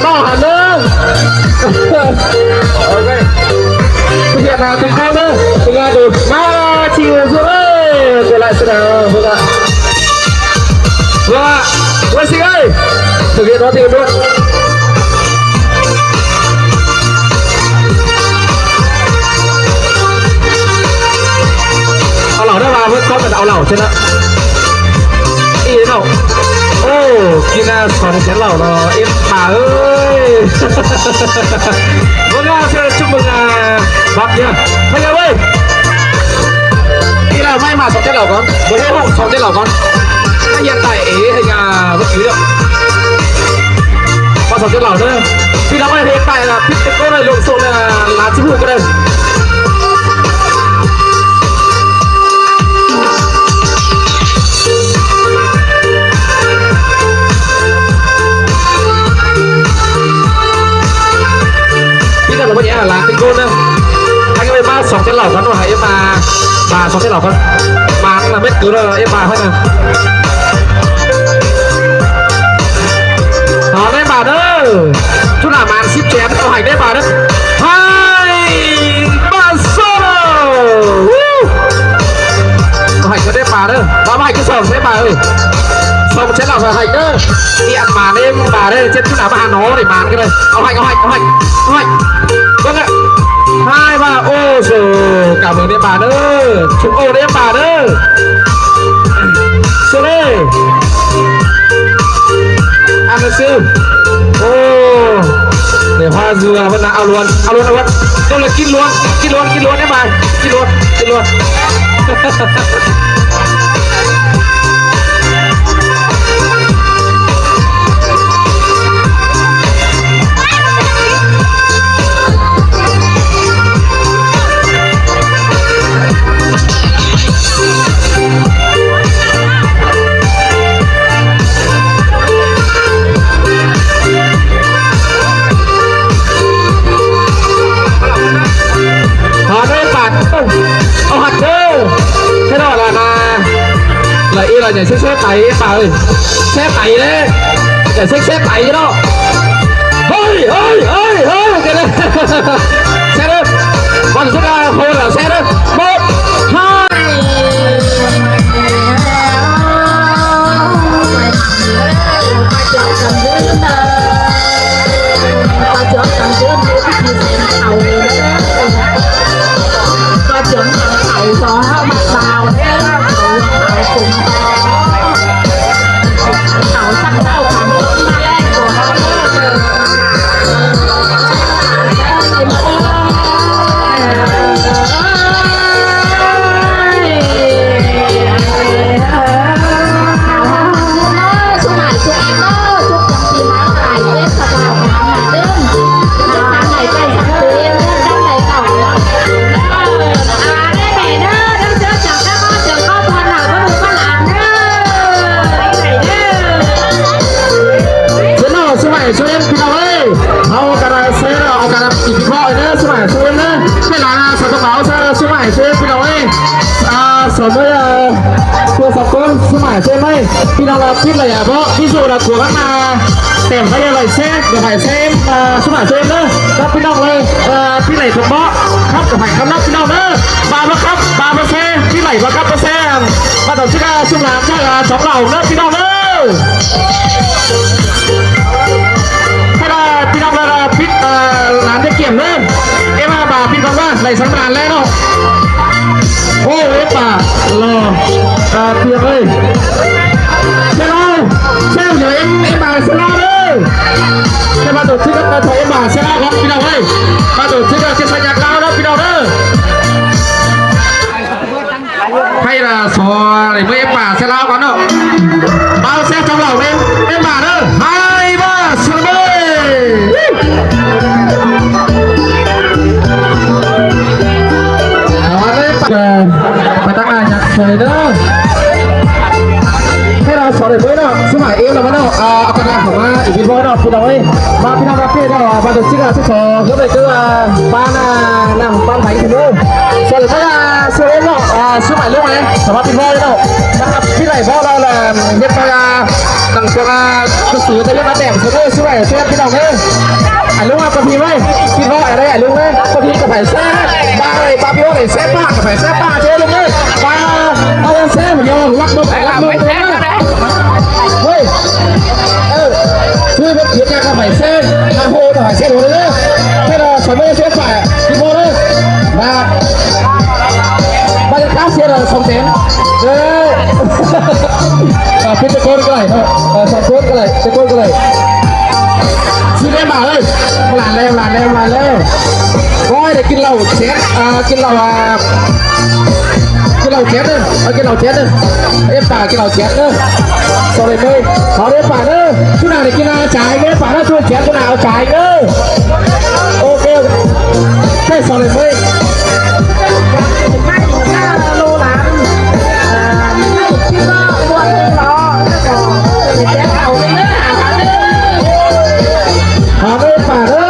ເນາະ ຫັນເດີ ໂອເຄ ເວຍດນາມຕິດເຂົ້າເດີ ເວຍດນາມ ມາ ຊິວ ເອີຍ ກົດໄລ ສະແດງ ເບິ່ງ ເບິ່ງ ເບິ່ງ ຊິເອີຍ ທະບຽນລົດ ທະບຽນລົດ ເອົາເຫຼົ້າໄດ້ວ່າ ເພິ່ນກໍເອົາເຫຼົ້າ ເຊັ່ນນະ ອີເນາະ ໂອ້ ກິນນະ ສອງແສນເຫຼົ້າເນາະ ເອັມປາເອີຍ ເບິ່ງເອົາເຊີນ ຊຸມເບິ່ງ ອາ ບັກເຍ ພະຍາເວີຍ ອີລາວ ໄມ້ມາ ສອງແສນເຫຼົ້າກ່ອນ ບໍ່ໃຫ້ຫົກ ສອງແສນເຫຼົ້າກ່ອນ ພະຍາໄຕເອ ພະຍາ ບໍ່ຖືດອກ ມາ ສອງແສນເຫຼົ້າເດີ ພີ່ນ້ອງເອີຍ ເຮັດໄປລະ ພິດເຕັກໂກເດີ ລົງໂຊນລະ ລ້ານສິບຫົກກໍໄດ້ ພີ່ນ້ອງເອີຍ ເຮັດລະ ລະຕິໂກນະ ໃຫ້ເອັມບາ ສອງເສັ້ນເຫຼົ້າກັນ ໃຫ້ເອັມບາ ບາ ສອງເສັ້ນເຫຼົ້າກັນ ມານະ ເມັດເກີນເອັມບາ ໃຫ້ນະ ເອົາໄດ້ບາດເດີ ທຸລາມານສິບແສນ ເອົາໃຫ້ໄດ້ບາດເດີ ໃຫ້ບາໂຊໂລ ເອົາໃຫ້ເຂົາໄດ້ບາດເດີ ເອົາໃຫ້ເຂົາສອງໄດ້ບາດເອີຍ ສອງເສັ້ນເຫຼົ້າໃຫ້ເດີ ອີອັນມາເດ້ບາດເດີ ເຈັດທຸລາມາຫາໜໍໄດ້ມານກັນເລີຍ ເອົາໃຫ້ ເອົາໃຫ້ ເອົາໃຫ້ ເອົາໃຫ້ ເບິ່ງເດີ ໃຫ້ບາດ ໂອໂຊ ກາເບິ່ງໄດ້ບາດເດີ ຊຸກໂອໄດ້ບາດເດີ ສະເລ ອັນນະຊື ໂອ້ ເດພາຊູວາເພິ່ນນະ ເອົາລວນ ເອົາລວນ ເອົາລວນ ເຈົ້າລະກິນລວນ ກິນລວນ ກິນລວນ ເດ້ບາ ກິນລວນ ກິນລວນ. ເອົາເດີບາດ ເອົາຫັດເດີ ແຄ່ນັ້ນລະນາ ລະອີລະ ຢ່າເຊັກແຊໄຕປາເອີຍ ແຊໄຕເດ້ ຢ່າເຊັກແຊໄຕເນາະ ເຮີ້ຍ ເຮີ້ຍ ເຮີ້ຍ ເຮີ້ຍ ແຊເດີ ບາດສຸດລະໂຫດລະ ແຊເດີ ໝົດ ເຊີນເນາະ ສະໄໝເຊີນ ພີ່ນ້ອງເອີຍ ເຮົາກະໄດ້ເຊີນເນາະ ເອົາກະໄດ້ອີກເນາະ ເດີ ສະໄໝເຊີນເດີ ເວລາສະຕະເບົາ ສະໄໝເຊີນ ພີ່ນ້ອງເອີຍ ອ່າ ສະເໝີ ເພື່ອສະກົນ ສະໄໝເຊີນ ພີ່ນ້ອງລາວ ປິດໄລຍະເບາະ ມີສຸລະກວນມາ ແຕ້ມໄຟໄວເຊ ໄວເຊ ອ່າ ສະໄໝເຊີນເດີ ກັບພີ່ນ້ອງເລີຍ ອ່າ ປິດໄລຍະເບາະ ຄັບກັບໄຜຄັບນຳ ພີ່ນ້ອງເດີ ບາບໍ່ຄັບ ບາບໍ່ແຊ ປິດໄລຍະບໍ່ຄັບ ບໍ່ແຊ ມາຕໍ່ຊິກາ ຊຸມຫຼານ ຈາກ ອ່າ ສອງເຫຼົ່າເດີ ພີ່ນ້ອງເດີ. ໃຫ້ລະ ພີ່ນ້ອງລະ ລະ ປິດ ເອີ ລານໄດ້ກຽມເດີ ເອັມບາ ປິດກ່ອນວ່າ ໄດ້ສຳລານແລ້ວເນາະ ໂອ້ ເອັມບາ ລໍ ຕາເຕຍເອີຍ ເຊລາວ ເຊລາວ ເດີ ເອັມ ເອັມບາ ເຊລາວເດີ ແຕ່ວ່າໂດດຊຶກກັບ ເອີ ເອັມບາ ເຊລາວ ຄັບ ພີ່ນ້ອງເອີຍ ມາໂດດຊຶກກັບ ເຈັດສັນຍາກາວເນາະ ພີ່ນ້ອງເດີ. ໃຫ້ລະຊອຍເມືອເອັມບາໃສ່ລາວກ່ອນເນາະ ເບົາແຊຈອງເລົ່າເອັມ ເອັມບາເດີ ໃຫ້ ມາພີ່ນ້ອງມາເພດເນາະ ມາເດີຊິກາຊິຂໍເພື່ອໄປເກີດວ່າປ້ານານຳປ້ານໄປເດີ. ສ່ວນເວລາສ່ວນເນາະ ອ່າ ສະໄໝລົງເລີຍ ສາມາດປິດວໍເນາະ ນະຄັບ ປິດໄດ້ບໍ່ລະ ເຮັດມາ ຕັ້ງຕົວ ອ່າ ກະສືໄດ້ມາແຕ້ມເດີ ສະໄໝເດີພີ່ນ້ອງເດີ. ອາ ລຸງ ເອົາກະພີໄວ້ ຄິດວ່າອະໄລອາ ລຸງເອີຍ ກະພີກະໄປແຊບ ບາງໄລບາງພີ່ນ້ອງເອີຍ ແຊບປາກ ກະໄປແຊບປາກເດີລຸງເອີຍ ປາ ເອົາແຊບ ເດີ ລັກນົກ ລັກນົກ ເຮີ້ຍ ເອີ ຄືເຮັດຫຍັງກະໄປແຊບ ມາໂຫ ກະໄປແຊບເດີ ເດີ ສອນເດີ ແຊບປາກ ພີ່ນ້ອງເດີ ມາ ມາຈາກກາເຊຍເດີ ສອງແສນ ເດີ ອ່າ ເປັນຕະໂກນກໍໄດ້ເນາະ ເອີ ສອງຄົນກໍໄດ້ ຕະໂກນກໍໄດ້ ຊິໄດ້ມາເລີຍ ມາແລ້ວ ມາແລ້ວ ມາແລ້ວ ໂອ້ຍ ໄດ້ກິນເຫຼົ້າແຈກ ອ່າ ກິນເຫຼົ້າ ອ່າ ກິນເຫຼົ້າແຈກເດີ ເອົາກິນເຫຼົ້າແຈກເດີ ເອັດປາ ກິນເຫຼົ້າແຈກເດີ ສອນເດີ ເອົາເດີປາເດີ ຊຸນາໄດ້ກິນເຫຼົ້າຈາຍເດີປາເດີ ຊຸນາແຈກ ຊຸນາເອົາຈາຍເດີ ໂອເຄ ໄດ້ສອນເລີຍ ຫາເດີປາເດີ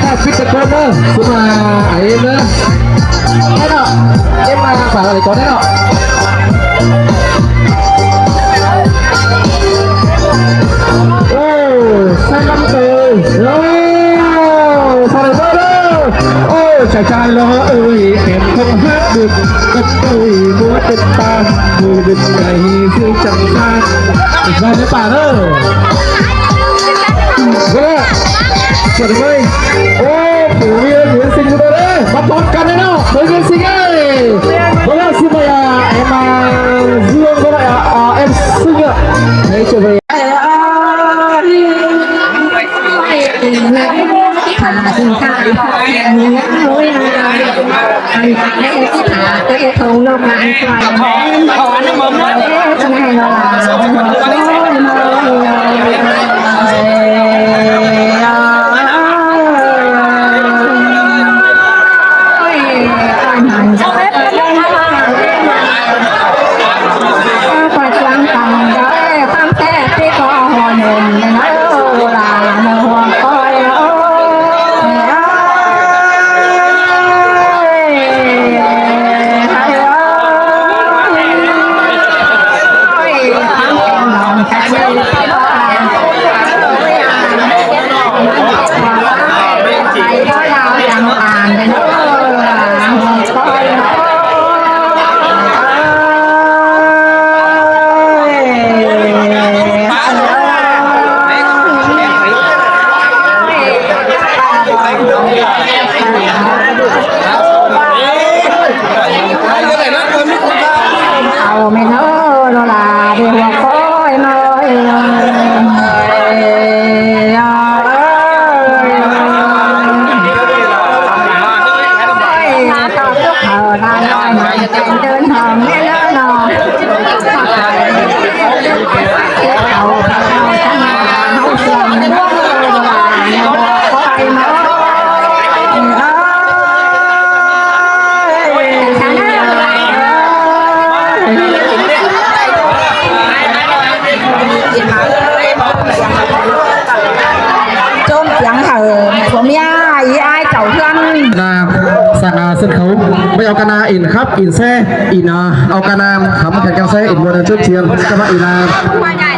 ຖ້າປິດຕະໂກນເດີ ສຸມາໄອເດີ ແນ່ເນາະ ເອັມມາຝາກໄວ້ກ່ອນແນ່ເນາະ ໂອ້ ໃສ່ລຳເຕີ ໂອ້ ໃສ່ລຳເຕີ ໂອ້ ຈາຈານລໍເອີຍ ແກ່ນຄົງຮັກດຶກ ກັບຕຸ້ຍບົວເຕັດຕາ ມືດຶກໃຈຄືຈັງຊາ ມາເດີປາເດີ ເອີ ສວນເວີຍ ໂອ້ ຜູ້ວຽນເຫັນສິ່ງຢູ່ເດີ ມາພ້ອມກັນເນາະ ເຫັນສິ່ງເອີຍ ເວລາຊິມາ ເອັມມາ ເຊື່ອງກໍໄດ້ ອ່າ ເອັມ ເຊື່ອງ ໃນເຈົ້າເວີຍ ເອົາແມ່ນເອີໂລລາເດຫົວຄອຍມາເອີຍ ເອີຍ ເອີຍ ເອີຍ ເດີນທາງແມ່ນເດີເນາະ. ໂຈມສຽງເຮີຜົວເມຍ ອີອ້າຍເຈົ້າເພື່ອນ ນາ ສັງອາເຊິ່ນເຂົາ ໄປເອົາການນາ ອິນຄັບ ອິນແຊ ອິນອາ ເອົາການນາ ຄຳແຂນກັງແຊ ອິນບົວເດີນເຊີບຊຽງ ກະມາ ອິນອາ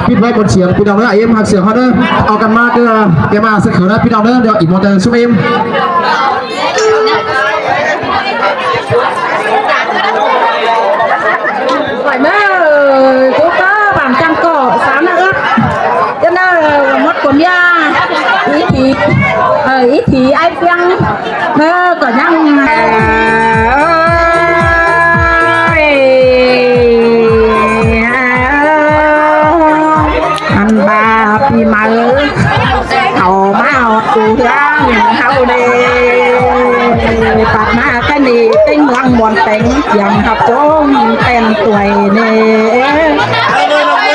ປິດໄວ້ບົນສຽງ ພີ່ນ້ອງເດີ ເອັມຮັກສຽງເຮົາເດີ ເອົາກັນມາເກືອ ແກມາເຊິ່ນເຂົາເດີ ພີ່ນ້ອງເດີ ດຽວອິນບົວເດີນຊຸມເອັມ ໄປເດີ ກູເກີ ບາງຈັງເກາະ ສາມນະເອິບ ເດີ ໝົດກົນຢາ ອີຖີ ເອີ ອີຖີອ້າຍເຟຍງ ເອີ ກໍຍັງ ເອີຍ ອັນບາປີໃໝ່ ເຂົ້າມາຮອດຕູເຮືອນເຮົາເດ້ ປາດມາກະນີ້ເຕັງເມືອງມ່ວນເຕັງ ສຽງຮັບຊົມແຕ່ນຕວຍເນ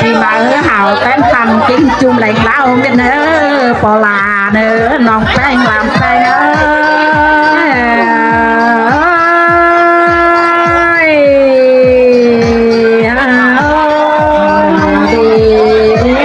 ປີໃໝ່ເຮົາແຕ່ນຄຳກິນຈຸ່ມແຫຼງລາວເມັດເນີ ປອລາເນີ ນ້ອງແປ້ງລາມແປ້ງເອີຍ.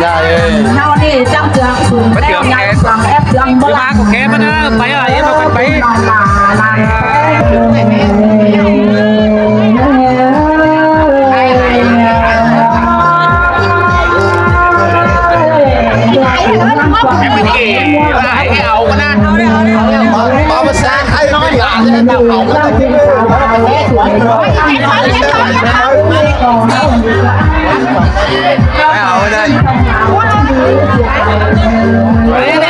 ຍາຍເອີຍ ເຮົານີ້ຈັກເຈື່ອງສູງແລ້ວ ຍັງສອງແອັບຍັງບໍ່ລະ ມາກໍແຄມານະ ໄປຫຼາຍເອີຍ ໄປ ໄປ ເອົາກັນນະ ເອົາພາສາໄທເປັນຫຼານເລີຍ ເອົາ ເອົາໄດ້ ໄປ ໄປ ໄປ